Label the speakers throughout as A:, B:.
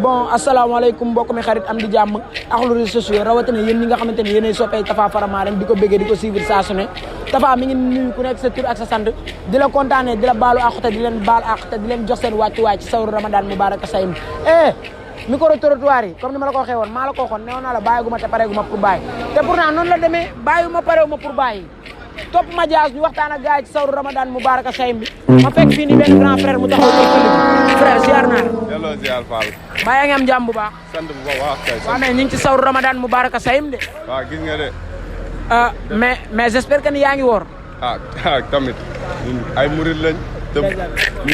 A: bon asalaamaaleykum mbokk mi xarit am di jàmm ak lu réseaux sociaux rawatina yéen ñi nga xamante ne yéenay soppee Tapha Faramareen di ko bëggee di ko suivre saa su ne Tapha mi ngi nuyu ku nekk sa tur ak sa sant di la kontaanee di la baalu àq te di leen baal àq te di leen jox seen wàccuwaay ci sawru Ramadan Mubarak sayim micro trottoir yi comme ni ma la ko waxee woon maa la ko waxoon neewoon naa la bàyyiguma te pareeguma pour bàyyi te pourtant noonu la demee bàyyuma pareeguma pour bàyyi topp ma jaas ñu waxtaan ak gars yi ci sawru Ramadan Mubarak sayim bi ma fekk fii nii benn grand frère mu taxaw ci këll frère ziar naa la.
B: delloo ziar Fall.
A: baa yaa ngi am jàmm bu baax.
B: sant bu baax kay.
A: waaw mais ñu ngi ci sawru Ramadan Mubarak sayim de.
B: waaw gis nga de.
A: mais j'espère que ni yaa ngi woor.
B: tamit ay murid lañ. te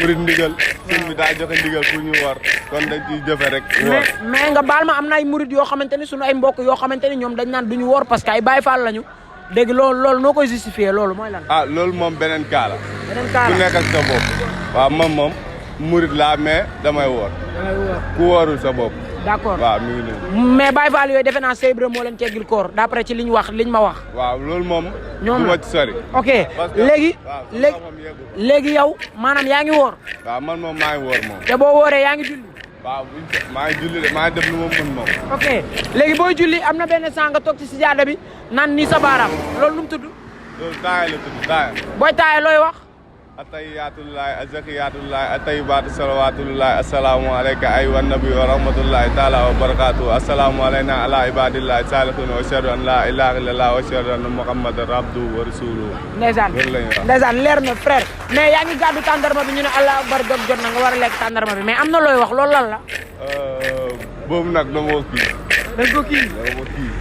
B: murid ndigal sëñ bi daa joxe ndigal pour ñu woor kon dañ ciy jëfe rek. woor
A: mais nga baal ma am na ay murid yoo xamante ni sunu ay mbokk yoo xamante ni ñoom dañ naan duñu woor parce que ay Baay Faal lañu dégg loolu noo koy justifier loolu mooy lan.
B: loolu moom beneen kaa la.
A: beneen kaa la
B: ku nekk ak sa bopp. waaw moom murid laa mais damay woor. ku woorul sa bopp.
A: d'accord
B: waaw mi ngi nii.
A: mais Baye Fall yooyu defe naa Sèye Birame moo leen teggil koor d'après ci liñ ma wax.
B: waaw loolu moom.
A: ñoom
B: du ma ci sori.
A: ok léegi yow maanaam yaa ngi woor.
B: waaw man moom maa ngi woor moom.
A: te boo wooree yaa ngi julli.
B: waaw maa ngi julli de maa ngi def lu ma mën moom.
A: ok léegi booy julli am na benn sang nga toog ci sijaada bi naan nii sa baaraam loolu lu mu tudd.
B: loolu taaya la tudd taaya.
A: booy taaya looy wax.
B: atahiyaatullahi azakiyatullahi atayibaatu salawatullahi assalaamu alayka ayyuha nabi wa rahmatullahi taala wa barakatuh assalaamu alayna ala ibadillahi salihin wa ashhadu an la ilaha illallah wa ashhadu anna muhammadan abduhu wa rasuluhu.
A: ndeysaan leer na frère mais yaa ngi gàddu tàndarma bi ñu ne allah akbar dog jot na nga war a lekk tàndarma bi mais am na looy wax loolu lan la.
B: boobu nag dama kii.
A: dañ ko kii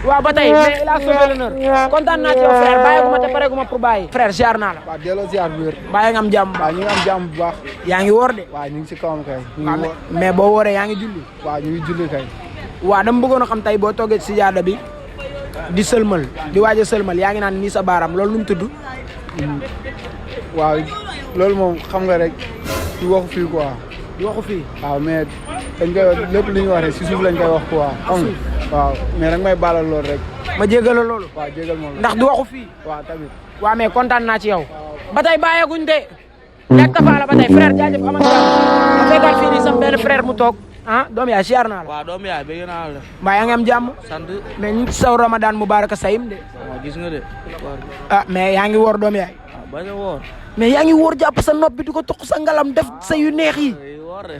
A: waaw ba tey mais il a sauvé l'honneur kontaan naa ci yow frère bàyyiguma te pareeguma pour bàyyi. frère ziar naa la.
C: waaw delloo ziar bu wér.
A: bàyyi nga am jàmm.
C: waaw ñu ngi am jàmm bu baax.
A: yaa ngi woor de.
C: waaw ñu ngi si kawam kay. ñu ngi woor
A: mais boo wooree yaa ngi julli.
C: waaw ñu ngi julli kay.
A: waaw dama bëggoon a xam tey boo toogee ci sijaada bi di sëlmal di waaj a sëlmal yaa ngi naan nii sa baaraam loolu lu mu tudd.
C: waaw loolu moom xam nga rek di waxu fii quoi.
A: di waxu fii.
C: waaw mais dañ koy lépp li ñu wax rek si suuf lañ koy wax quoi. waaw mais nag may baalal loolu rek.
A: ma jégal la loolu.
C: waaw jégal moom
A: ndax du waxu fii.
C: waaw tamit.
A: waaw mais kontaan naa ci yow. ba tey bàyyeeguñ de. lekk Tapha la ba tey frère jaajëf amati jàmm. ma fekkaat fii nii sam benn frère mu toog. doom yaay siyaar naa la.
D: waaw doom yaay bëgg naa la.
A: mbaa yaa ngi am jàmm.
D: sant.
A: mais ñu ngi ci saw Ramadan Mubarak sayim de.
D: waaw gis nga de.
A: mais yaa ngi woor doom yaay.
D: waaw bañ a woor.
A: mais yaa ngi woor jàpp sa nopp bi di ko tuq sa ngalam def sa yu neex yi.
D: woor de.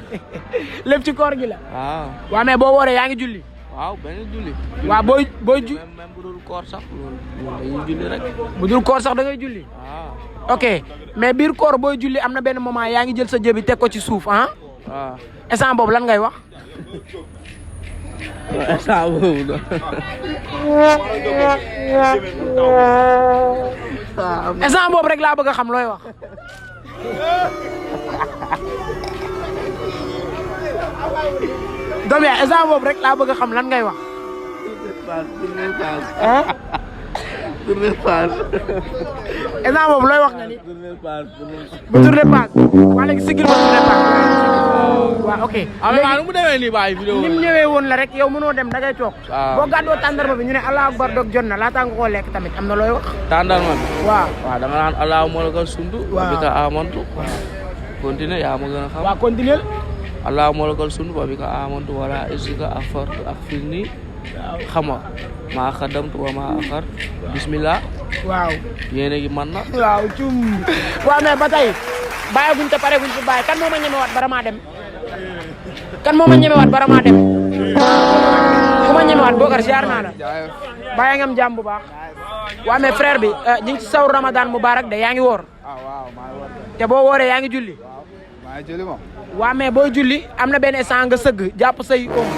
A: lépp ci koor gi la.
D: waaw.
A: waaw mais boo wooree yaa ngi julli.
D: waaw benn julli.
A: waaw booy
D: même bu dul koor sax loolu dañuy julli rek.
A: bu dul koor sax da ngay julli.
D: waaw.
A: ok mais biir koor booy julli am na benn moment yaa ngi jël sa jëbi teg ko ci suuf
D: waaw.
A: instant boobu lan ngay wax.
D: instant boobu
A: instant boobu rek laa bëgg a xam looy wax. doom yaa instant boobu rek laa bëgg a xam lan ngay wax. instant boobu looy wax nga ni. bu tourné paas. waa léegi sigil ba tourné paas. waaw ok.
D: léegi nu mu demee nii bàyyi vidéo
A: ni mu ñëwee woon la rek yow mënoo dem dangay toog. boo gàddoo tàndarma bi ñu ne allah akbar dog jot na laataa nga koo lekk tamit am na looy wax.
D: tàndarma bi.
A: waaw
D: waaw da nga naan allahumma lakal sundu.
A: waaw
D: wa bika amantu. continué yaa ma gën a xam.
A: waaw continué.
D: allahumma lakal sundu wa bika amantu wala isika afartu akhfirni xam nga maa xadamtu wa maa axar bismillah.
A: waaw
D: yéen a ngi man na.
A: waaw cum waaw mais ba tey bàyyeeguñ te pareeguñ fi bàyyi kan moo ma ñemewaat bara maa dem. kan moo ma ñemewaat bara maa dem. ku ma ñemewaat Bokar ziar naa la. bàyyi nga am jàmm bu baax. waaw mais frère bi ñu ngi ci saw Ramadan Mubarak de yaa ngi woor.
C: waaw maa ngi woor.
A: te boo wooree yaa ngi julli.
C: maa ngi julli moom.
A: waaw mais booy julli am na benn instant nga sëgg jàpp say oom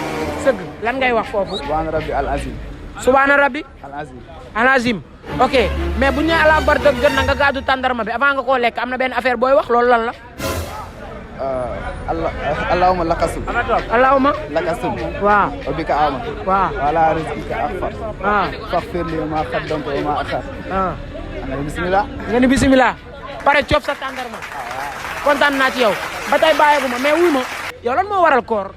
A: sëgg lan ngay wax foofu.
C: subhaana rabbi al azim.
A: subhaana rabbi.
C: al azim.
A: al azim ok mais bu ñu nee allah akbar dog jot na nga gàddu tàndarma bi avant nga koo lekk am na benn affaire booy wax loolu lan la.
C: allahumma lakasul.
A: allahumma.
C: lakasul.
A: waaw.
C: wa bika amantu.
A: waaw.
C: wala rizqika akfar. faghfir li ma qaddamtu wa ma akhar. nga ni bismillah.
A: nga ni bismillah. pare coob sa tàndarma. kontaan naa ci yow ba tey bàyyeeku ma mais wuy ma yow lan moo waral koor.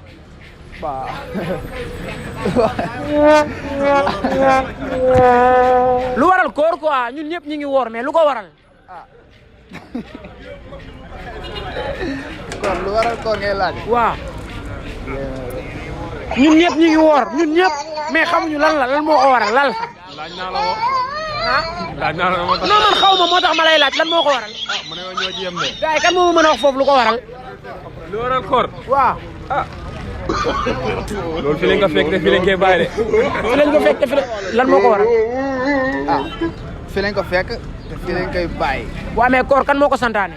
A: lu waral koor quoi ñun ñëpp ñu ngi woor mais lu ko waral.
C: kon lu waral koor ngay laaj.
A: waaw. ñun ñëpp ñu ngi woor ñun ñëpp mais xamuñu lan moo ko waral lan.
B: laaj naa la woo.
A: ah.
B: laaj naa la moo tax.
A: non man xaw ma moo tax ma lay laaj lan moo ko waral.
B: mu ne ñoo ci yem de.
A: gars yi kan moo ma mën a wax foofu lu ko waral.
B: lu waral koor.
A: waaw.
B: loolu fi lañ ko fekk te fi lañ koy bàyyi de.
A: fi lañ ko fekk te fi lan moo ko waral.
C: fi lañ ko fekk te fi lañ koy bàyyi.
A: waaw mais koor kan moo ko santaane.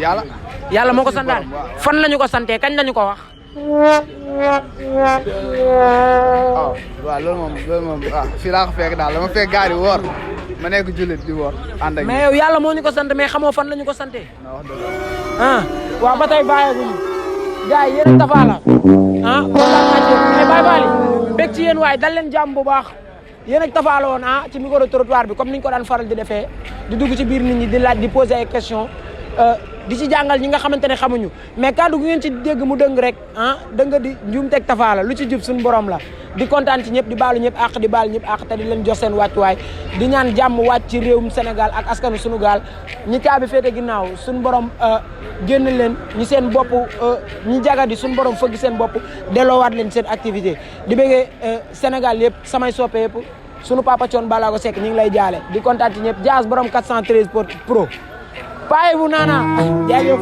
C: yàlla.
A: yàlla moo ko santaane. fan lañu ko santee kañ lañu ko wax.
C: waaw loolu moom fii laa ko fekk daal dama fekk gaari woor ma nekk jullit di woor ànd ak
A: mais yow yàlla moo ñu ko sant mais xamoo fan lañu ko santee.
C: na wax dëgg.
A: waaw ba tey bàyyeeguñu gars yi yéen a Tapha la kontaan naa ci yéen mais Baye Fall yi bég ci yéen waaye dal leen jàmm bu baax yéen ak Tapha la woon ci micro trottoir bi comme niñ ko daan faral di defee di dugg ci biir nit ñi di laaj di poser ay questions di ci jàngal ñi nga xamante ne xamuñu mais kàddu gu ngeen ci dégg mu dëng rek dëng di njuumteeg Tapha la lu ci jub suñu borom la di kontaan ci ñëpp di baalu ñëpp àq di baal ñëpp àq te di leen jox seen wàccuwaay di ñaan jàmm wàcc ci réewum Sénégal ak askanu sunu gaal ñi caabi féete ginnaaw suñu borom génn leen ñi seen bopp ñi jagadi suñu borom fëgg seen bopp delloowaat leen seen activité di bëggee Sénégal yëpp samay soppe yëpp sunu papa Thione Ballago Seck ñu ngi lay jaale di kontaan ci ñëpp Diaz borom 413 pro paye bu naana jaajëf